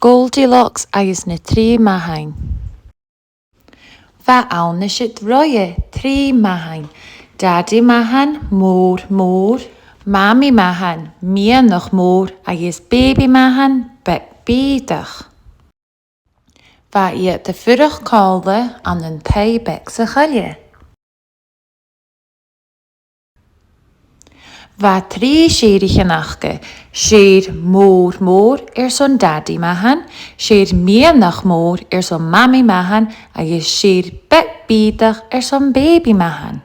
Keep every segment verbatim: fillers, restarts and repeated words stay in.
Goldilocks agus na Trì Mathain. Bha ann an siud roimhe trì mathain. Dadaidh Mathan, mòr, mòr, Mamaidh Mathan, meadhanach mòr, agus Baby Mathan, beag bìodach. Bha iad a' fuireach còmhla ann an taigh beag sa choille. Bha trì sèithrichean aca, sèithear mòr mòr airson Dadaidh Mathan, sèithear meadhanach mòr airson Mamaidh Mathan agus sèithear beag bìodach airson Baby Mathan.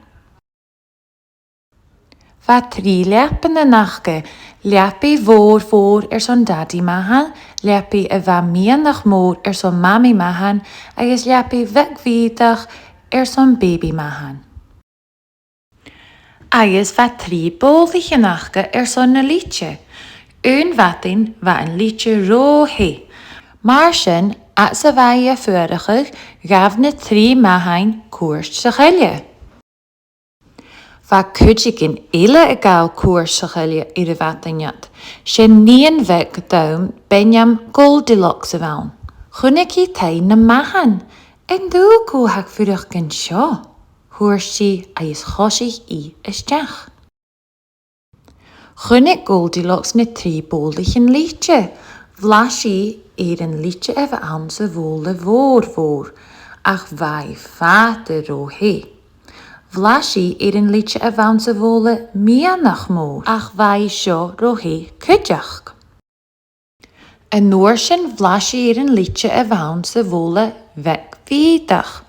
Bha trì leapannan aca, leabaidh mhòr mhòr airson Dadaidh Mathan, leabaidh a bha meadhanach mòr airson Mamaidh Mathan agus leabaidh bheag bhìodach airson Baby Mathan. Agus bha trì bobhlaichean aca airson na lite. Aon mhadainn bha an lite ro theth. Mar sin, fhad 's a bha i a' fuarachadh, ghabh na trì mathain cuairt sa choille. Bha cuideigin eile a' gabhail cuairt sa choille air a' mhadainn ud. 'S e nighean bheag donn b' ainm Goldilocks a bh' ann. Chunnaic i taigh nam mathan. "An do ghabh thu fuireach an seo?" thuirt i agus choisich i a-steach. Chunnaic Goldilocks na trì bobhlaichean lite. Bhlais i air an lite a bh' anns a' bhobhla mhòr mhòr, ach bha i fada ro theth. Bhlais i air an lite a bh' anns a' bhobhla meadhanach mòr, ach bha i seo ro theth cuideachd. An uair sin bhlais i air an lite a bh' anns a' bhobhla bheag bhìodach,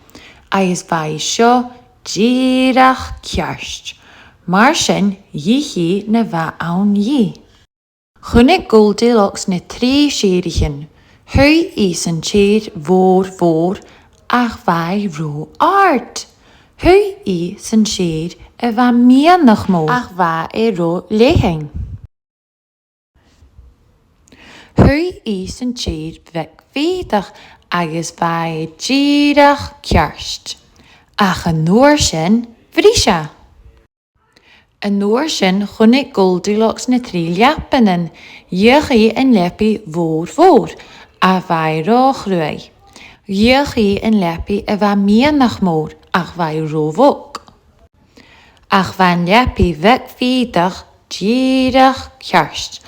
agus bha i seo dìreach ceart. Mar sin, dh'ith i na bha ann dhi. Chunnaic Goldilocks na trì sèithrichean. Shuidh i san t-sèithear mhòr mhòr, ach bha i ro àrd. Shuidh i san t-sèithear a bha meadhanach mòr, ach bha e ro leathann. Shuidh i san t-sèithear bheag bhìodach agus bha e dìreach ceart. Ach an uair sin, bhris e. An uair sin chunnaic Goldilocks na trì leapannan. Dh'fheuch i an leabaidh mhòr mhòr, ach bha i ro chruaidh. Dh'fheuch i an leabaidh a bha meadhanach mòr, ach bha i ro bhog. Ach bha an leabaidh bheag bhìodach dìreach ceart,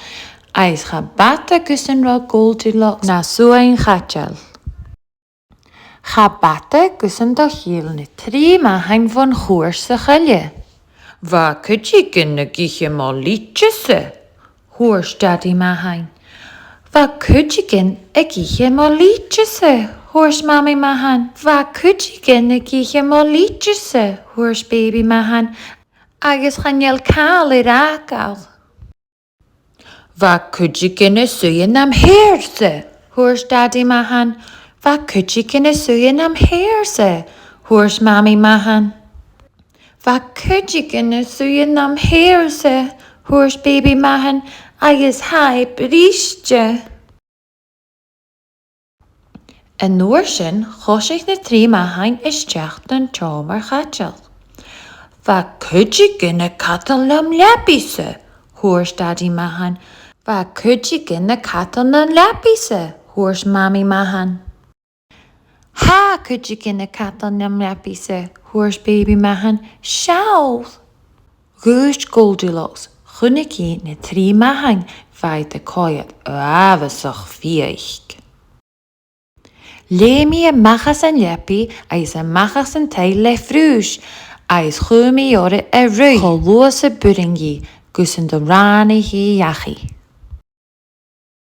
agus cha b' fhada gus an robh Goldilocks na suain chaidseil. Cha b' fhada gus an do thill na trì mathain bhon chuairt sa choille. "Bha cuideigin ag ithe mo lite-sa," thuirt Dadaidh Mathan. "Bha cuideigin ag ithe mo lite-sa," thuirt Mamaidh Mathan. "Bha cuideigin ag ithe mo lite-sa," thuirt Baby Mathan, "agus chan eil càil air fhàgail." "Bha cuideigin a' suidhe nam shèithear-sa," thuirt Dadaidh Mathan. "Bha cuideigin a' suidhe nam shèithear-sa," thuirt Mamaidh Mathan. "Bha cuideigin a' suidhe nam shèithear-sa," thuirt Baby Mathan, "agus tha e briste." An uair sin, choisich na trì mathain a-steach dhan t-seòmar chaidseil. "Bha cuideigin a' cadal nam leabaidh-sa," thuirt Dadaidh Mathan. "Bha cuideigin a' cadal nam leabaidh-sa," thuirt Mamaidh Mathan. "Tha cuideigin a' cadal nam leabaidh-sa," thuirt Baby Mathan. "Seall!" Dhùisg Goldilocks, chunnaic i na trì mathain, bha iad a' coimhead uabhasach fiadhaich. Leum i a-mach às an leabaidh agus a-mach às an taigh le fruis, agus chùm i oirre a' ruith cho luath 's a b' urrainn dhi, gus an do ràinig i dhachaigh.